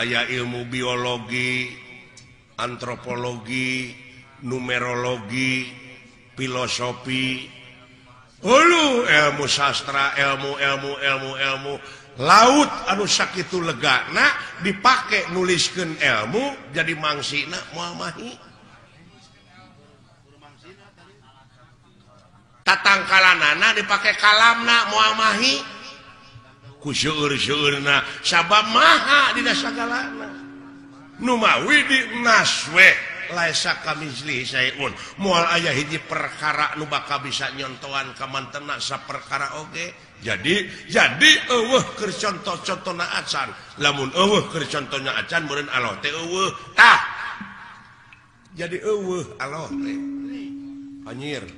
Aya ilmu biologi, antropologi, numerologi, filosofi, hulu ilmu sastra, ilmu ilmu ilmu ilmu laut anu sakitu legana dipake nuliskeun ilmu jadi mangsina moal mahi. Tatangkalanana dipake kalamna moal mahi. Ku seueur-seueurna sabab maha dina sagalana. Nu mawi di naswe laisa kamitslihi syai'un. Moal aya hiji perkara nu bakal bisa nyontoan ka mantena saperkara oge. Jadi eueuh keur contoh-contona acan. Lamun eueuh keur contohna acan meureun Allah teh eueuh. Tah. Jadi eueuh Allah teh. Anjir.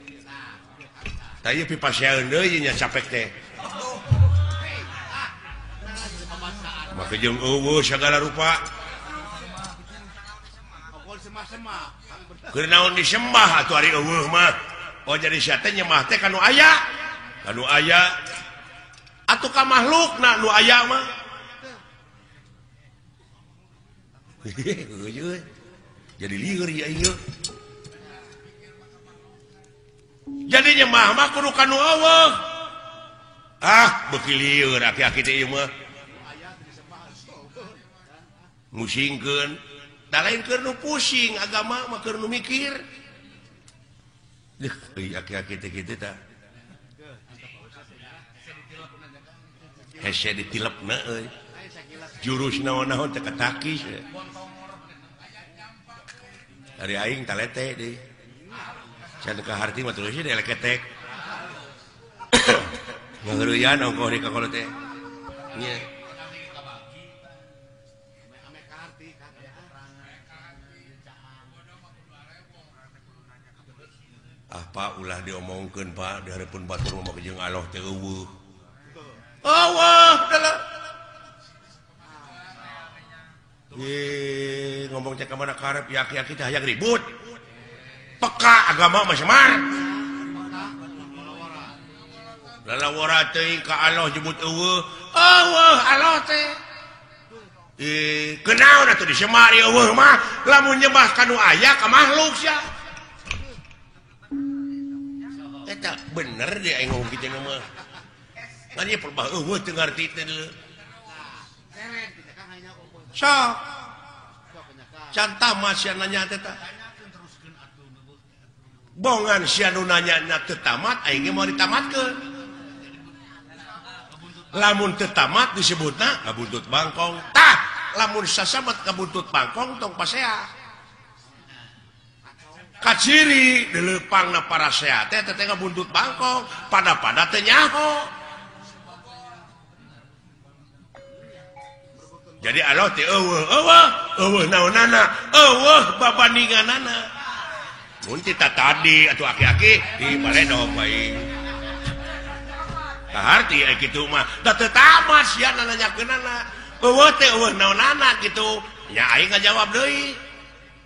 Tah ieu pipaseun deui nya capek teh. Maka jeung eueuh sagala rupa. Keur naon disembah atuh ari eueuh mah. Oh jadi sia teh nyembah teh ka nu aya. Ka nu aya. Atuh ka makhlukna nu aya mah. Jadi lieur ya ieu. Jadi nyembah mah kudu ka nu eueuh. Ah, beuki lieur aki-aki teh ieu mah. Musingkeun da lain keur nu pusing agama mah keur nu mikir. Deuh aki-aki teh kitu tah. Hese ditilepna euy. Jurus naon-naon teh katakis. Ari aing talete deui. Can ka harti mah terus deui leketek. Ngaheureuyan ongkoh di ka kolot teh. Nya. Ah Pak ulah diomongkeun Pak di hareupeun batur mah jeung Allah teh eueuh. Eueuh dalah. Ye ngomong teh ka mana karep ya aki-aki teh hayang ribut. Peka agama mah semar. Lalawara teuing ka Allah jebut eueuh. Eueuh Allah teh. Kenaon atuh disemar eueuh mah lamun nyembah ka nu aya ka makhluk sia. Eta bener deh aing ngomong kitu mah. Ngan ieu perbah eueuh teu ngarti teh deuleu. Sok. Can tamat sia nanya teh tah. Bongan sia nu nanya teu tamat aing ge moal ditamatkeun. Lamun teu tamat disebutna ngabuntut bangkong. Tah, lamun sasamet ngabuntut bangkong tong pasea. Kaciri dileupangna para sehat teh teh ngabuntut bangkong pada-pada teh nyaho. Jadi Allah teh eueuh eueuh eueuh naonana eueuh babandinganana. Mun ti tadi atuh aki-aki di baledog bae. Kaharti aya kitu mah da teu tamat sia nanyakeunana. Eueuh teh eueuh naonana kitu. Nya aing ngajawab deui.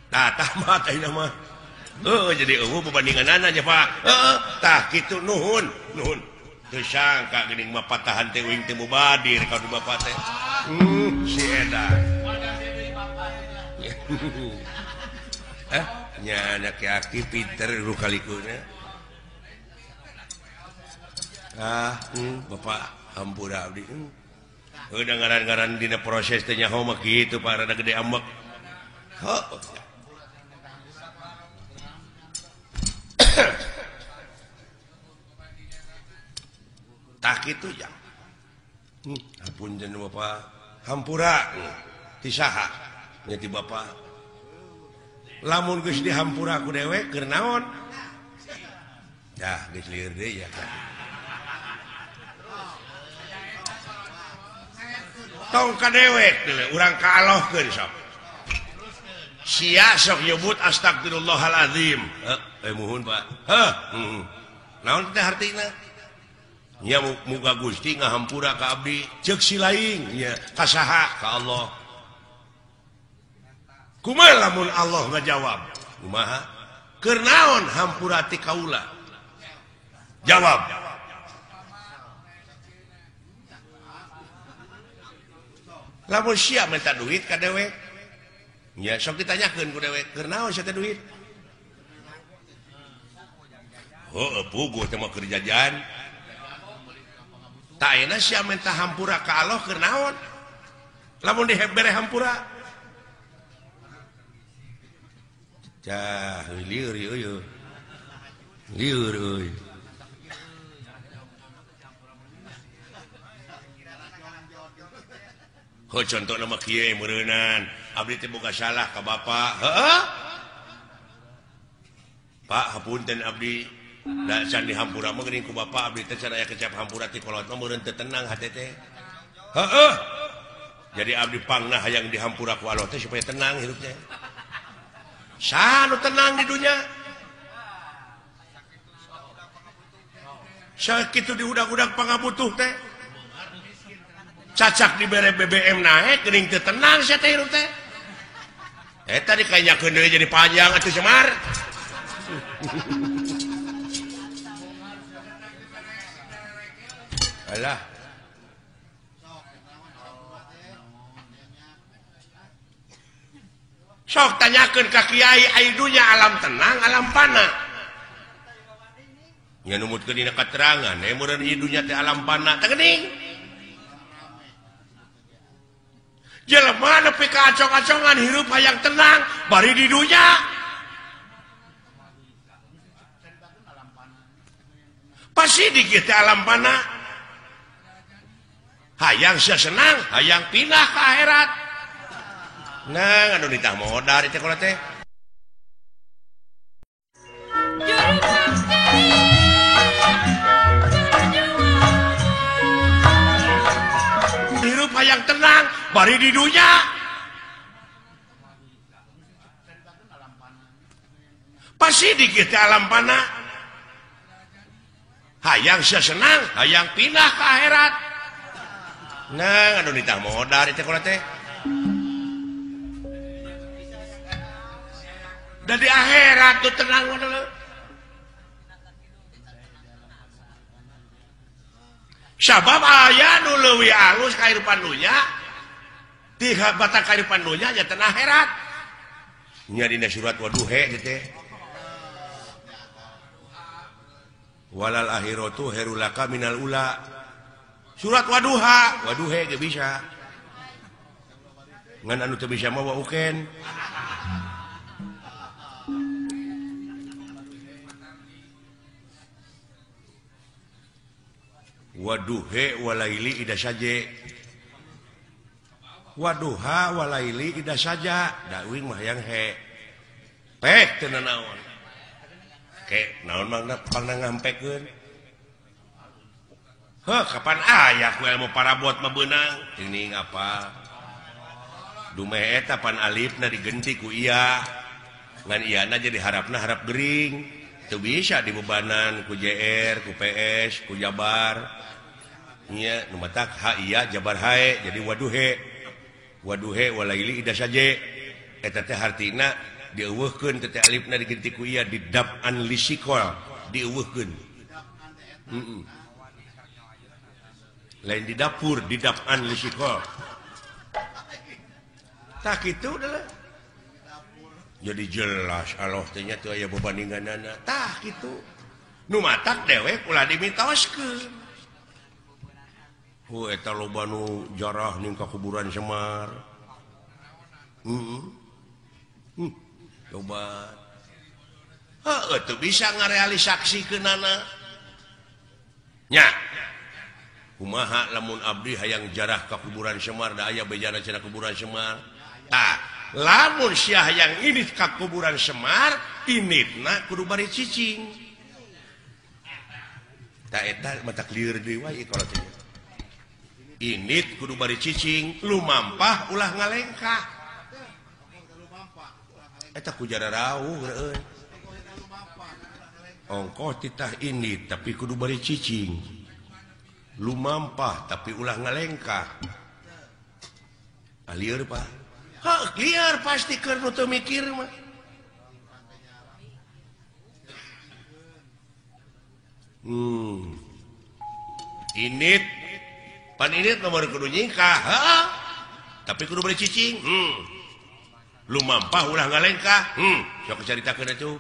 Tah tamat ayeuna mah. Jadi eueuh perbandinganana nya Pak. Heeh, tah kitu nuhun, nuhun. Teu sangka geuning mah patahan teh uing teh mubadir ka bapak teh. Si edan. Eh, nya aki-aki pinter rukalikuna. Ah, bapak hampura abdi. Heuh da ngaran-ngaran dina proses teh nyaho mah kitu Pak rada gede ambek. Heuh. Tak itu ya. Ampun jeneng bapak hampura ti saha nya ti bapak. Lamun geus dihampura ku dewek keur naon? Dah geus lieur deui ya. Tong ka dewek deuleu urang ka Allahkeun sok. Sia sok nyebut astagfirullahalazim. Heuh, muhun Pak. Heuh, naon teh hartina? Nya muga Gusti ngahampura ka abdi, ceuk si laing nya ka saha? Ka Allah. Kumaha lamun Allah ngajawab? Kumaha? Keur naon hampura ti kaula? Jawab. Lamun sia minta duit ka dewek nya sok ditanyakeun ku dewek keur naon sia teh duit. Heuh puguh teh mah keur jajan. Tah ayeuna sia minta hampura ka Allah keur naon? Lamun dibere hampura. Cah lieur euy. Lieur euy. Heuh contohna mah kieu meureunan, abdi teh boga salah ka bapa. Heuh. Pak hapunten abdi da can dihampura mah geuning ku bapa abdi teh can aya kecap hampura ti kolot mah meureun teu tenang hate teh. Heuh. Jadi abdi pangna hayang dihampura ku Allah teh supaya tenang hirup teh. Saha nu tenang di dunya? Sakitu diudag-udag pangabutuh teh. Cacak dibere BBM naik geuning teu tenang sia teh hirup teh. Eta dikanyakeun deui jadi panjang atuh Semar. Alah. Sok tanyakeun ka kiai ai dunya alam tenang alam pana. Nya numutkeun dina katerangan meureun ieu dunya teh alam pana teh geuning. Jelema nepi ka acong-acongan hirup hayang tenang bari di dunya. Pasti dikit teh alam pana. Hayang sia senang, hayang pindah ke akhirat. Nah, anu ditah modar teh kolot teh. Hirup hayang tenang bari di dunya. Pasti dikit teh alam pana. Hayang sia senang, hayang pindah ke akhirat. Nah, anu ditah modar teh kolot teh. Da di akhirat tuh tenang dulu. Sabab aya nu leuwih alus kahirupan dunya ti batak kahirupan dunya nya teh akhirat. Nya dina surat Waduhe teh. Walal akhiratu khairul laka minal ula. Surat Waduha, Waduhe ge bisa. Ngan anu teu bisa mah wa uken. Waduhe walaili ida saje. Waduha walaili ida saja. Da uing mah hayang he. Pek teu nanaon. Ke naon mangna pangna ngampekeun. Heuh kapan aya ku ilmu parabot mah beunang. Teuing apa? Dumeh eta pan alifna digenti ku iya. Ngan iyana jadi harapna harap gering. Teu bisa dibebanan ku JR, ku PS, ku Jabar. Nya nu matak ha iya Jabar hae jadi waduhe. Waduhe walaili ida saje. Eta teh hartina dieuweuhkeun teh alifna digenti ku iya didab'an lisikol dieuweuhkeun. Heeh. Lain di dapur didab'an lisikol. Tah kitu adalah. Jadi jelas Allah teh nya teu aya bebandinganana. Tah kitu. Nu matak dewek ulah dimitoskeun. Hu eta loba nu jarah ning ka kuburan Semar. Heeh. Loba. Heuh teu bisa ngarealisaksikeunana. Nya. Kumaha lamun abdi hayang jarah ka kuburan Semar da aya bejana cenah kuburan Semar. Tah, lamun sia hayang indit ka kuburan Semar, inditna kudu bari cicing. Tah eta matak lieur deui wae kolot teh. Indit kudu bari cicing, lumampah ulah ngalengkah. Eta ku jararauh euy. Ongkoh titah indit tapi kudu bari cicing. Lumampah tapi ulah ngalengkah. Ah lieur Pak. Heuh lieur pasti keur nu teu mikir mah. Init pan init nomor kudu nyingkah. Heeh. Tapi kudu bari cicing. Lumampah ulah ngalengkah. Sok caritakeun atuh.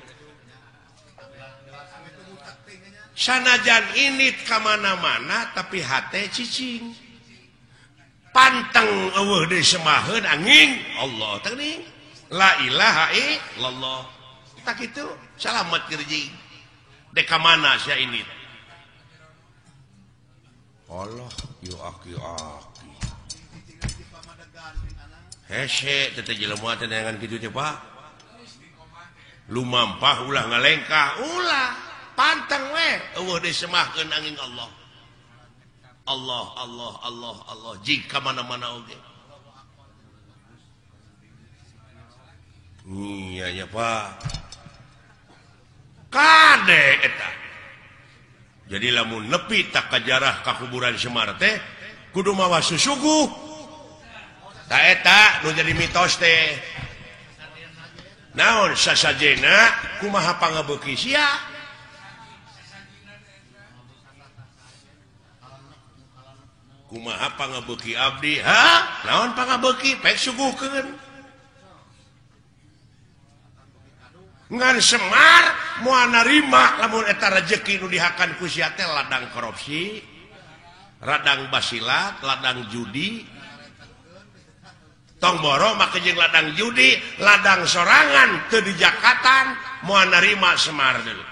Sanajan init ka mana-mana tapi hate cicing. Panteng eueuh deui semaheun angin Allah teh geuning. La ilaha illallah. Tak kitu salamet keur jeung. Dek ka mana sia init? Allah yu aki-aki. Hese teh jelema teh neangan kitu teh Pak. Lumampah ulah ngalengkah ulah panteng we eueuh deui semahkeun angin Allah. Allah Allah Allah Allah jika mana-mana oge. Iya ya Pak. Kade eta. Jadi lamun nepi tak kajarah ka kuburan Semar teh kudu mawa susuguh. Ta eta nu jadi mitos teh. Naon sasajena kumaha pangabeuki sia? Kumaha pangabeuki abdi? Ha? Naon pangabeuki? Pek suguhkeun. Ngan Semar moal narima lamun eta rejeki nu dihakan ku sia teh ladang korupsi, ladang basilat, ladang judi. Tong boro make jeung ladang judi, ladang sorangan teu dijakatan moal narima Semar dulu.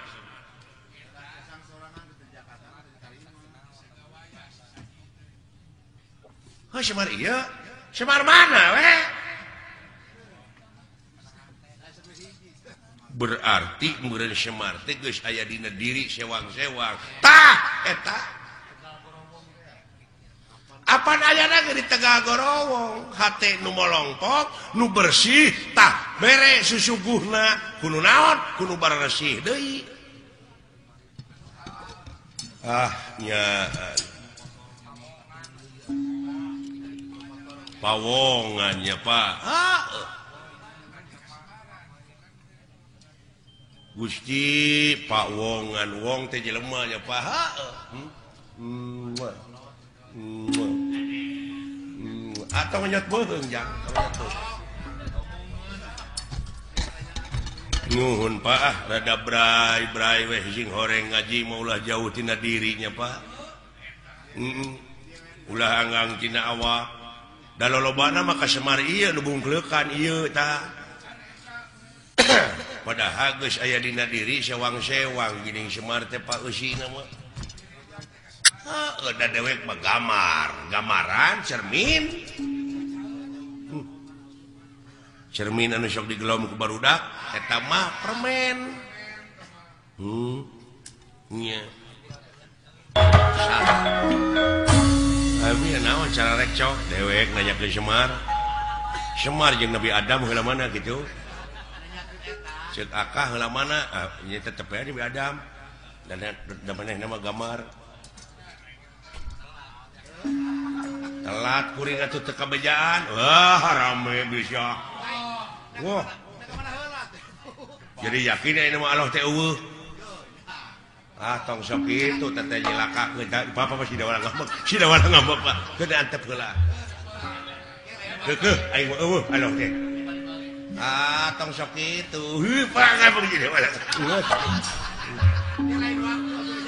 Heuh Semar ieu, Semar mana we? Berarti meureun Semar teh geus aya dina diri sewang-sewang. Tah eta. Apan ayana ge di Tegal Gorowong, hate nu molongpok, nu bersih tah bere susuguhna kudu naon? Kudu baresih deui. Ah nya pawongan nya Pak. Heeh. Gusti Pak Wongan wong teh jelema nya Pak. Heeh. Atau ngenyot beuheung jang. Nuhun Pak ah rada bray-bray weh sing horeng ngaji mah ulah jauh tina dirinya Pak. Ulah anggang tina awak. Da lolobana mah ka Semar ieu nu bungkleukan ieu tah. Padahal geus aya dina diri sewang-sewang geuning Semar teh Pak eusina mah. Heuh da dewek mah gamar, gamaran cermin. Cermin anu sok digelom ku barudak eta mah permen. Nya. Abi naon cara rekcok dewek nanya ke Semar. Semar jeung Nabi Adam heula mana kitu? Cek akah heula mana? Ah, nya tetep aya Nabi Adam. Dan da manehna mah gamar. Telat kuring atuh teu kabejaan. Wah, rame bisa. Wah. Jadi yakin aya mah Allah teh eueuh. Ah, tong sok kitu teh teh nyilakakeun. Bapak mah sida wala ngambek. Sida wala ngambek, Pak. Keun antep heula. Keukeuh aing mah eueuh Allah teh. Ah, tong sok kitu. Heuh, Pak ngambek jadi wala.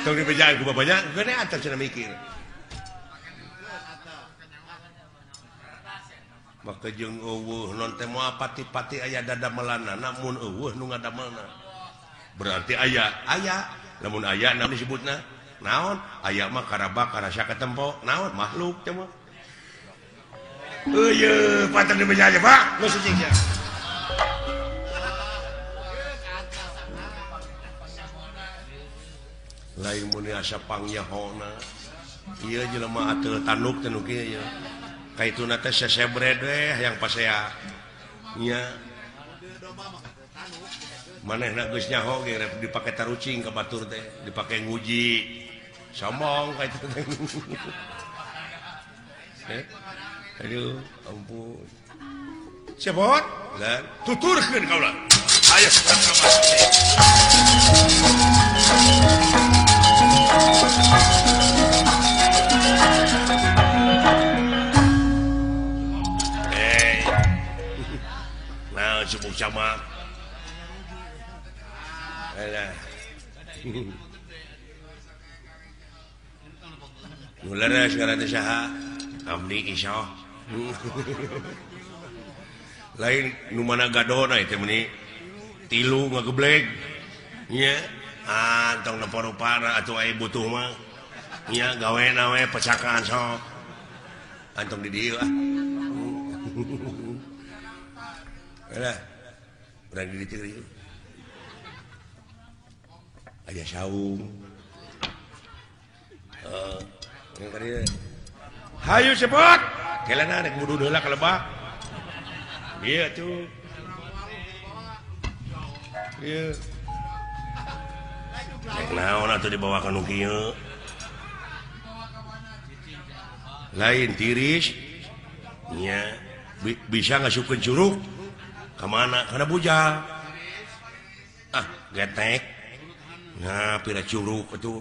Tong dibejaan ku bapaknya, keun antep cenah mikir. Maka jeung eueuh non teh moal pati-pati aya dadamelanna mun eueuh nu ngadamelna. Berarti aya, aya. Lamun aya naon disebutna? Naon? Aya mah karabak karasa katempo. Naon? Makhluk teh mah. Eueuh, pantes dibeja aja, Pak. Geus cicing sia. Lain mun asa pangyahona. Ieu jelema ateul tanduk teh nu kieu ieu. Kaituna teh sesebred we yang pasea. Nya. Manehna geus nyaho ge rek dipake tarucing ka batur teh, dipake nguji. Sombong ka itu teh. Aduh, ampun. Cepot, lan tuturkeun kaula. Ayo sama. Pukcamak. Alah. Nu leres ngaran teh saha? Abdi Isoh. Lain nu mana gadona teh meuni tilu ngageblek. Nya, ah tong nepo-rupana atuh aya butuh mah. Nya gawena we pecakan sok. Antong di dieu ah. Alah. Urang di dieu ieu. Aya saung. Heeh. Hayu cepot. Kelana rek mudun heula ka lebak. Ieu atuh. Ieu. Rek naon atuh dibawa ka nu kieu? Lain tiris. Nya bisa ngasupkeun curug. Ka mana? Kana bujal. Ah, getek. Nah, pira curug atuh.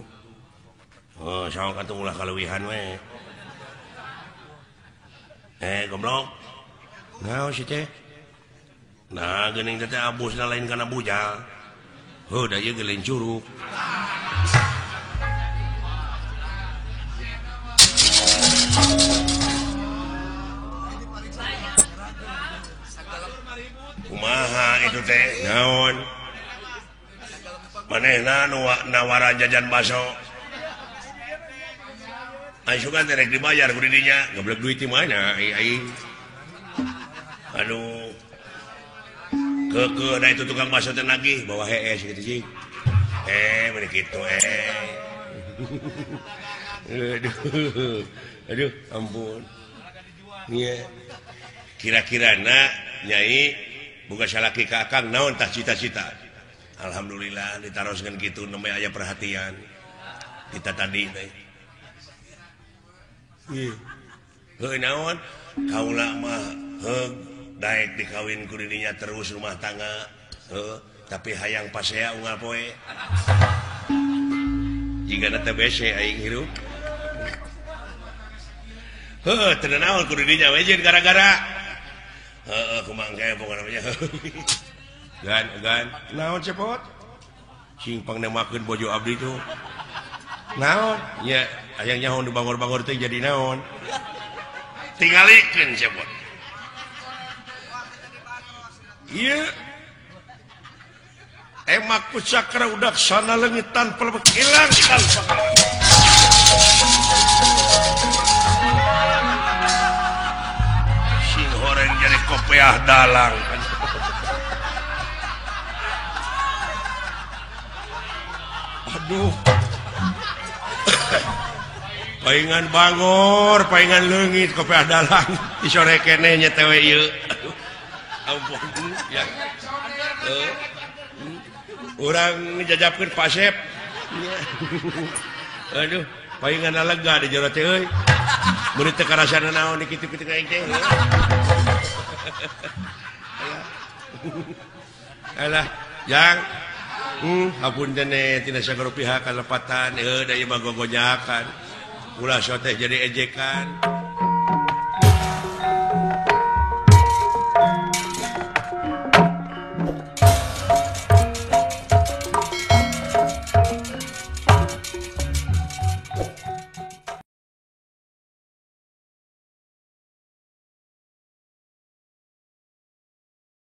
Oh, sok atuh ulah kaleuwihan we. Goblok. Naon sih teh? Nah, geuning teh abusna lain kana bujal. Heuh, da ieu ge lain curug. Kumaha itu teh? Naon? Manehna nu nawaran jajan baso. Asukan teh rek dibayar ku didinya, goblok duit di mana aing. Aduh. Keukeuh da itu tukang bakso teh nagih bawa hees kitu cing. Meni kitu Aduh. Aduh, ampun. Nya. Kira-kirana Nyai boga salaki ka Akang naon tah cita-cita. Alhamdulillah ditaroskeun kitu nembe aya perhatian. Kita tadi teh. Heuh naon kaula mah heug daek dikawin ku dirinya terus rumah tangga heuh tapi hayang pasea unggal poe jigana teh bese aing hirup heuh teu naon ku dirinya we jeung gara-gara heuh kumaha engke pokona mah gan gan naon cepot sing pangnemakeun bojo abdi tuh naon nya hayang nyaho nu bangor-bangor teh jadi naon tingalikeun cepot ieu emak ku cakra udak sana leungit tanpa ilang tanpa sing horeng jadi kopiah dalang. Aduh. Paingan bangor, paingan leungit kopiah dalang disore keneh nya teh we ieu. Aduh. Ampun ya. Urang ngejajapkeun Pasep. Aduh, paingan lega di jero teh euy. Mun teu karasana naon dikitu-kitu aing teh. Alah, jang. Hapunten tina sagala pihak kalepatan da ieu mah gogonyakan. Ulah soteh jadi ejekan.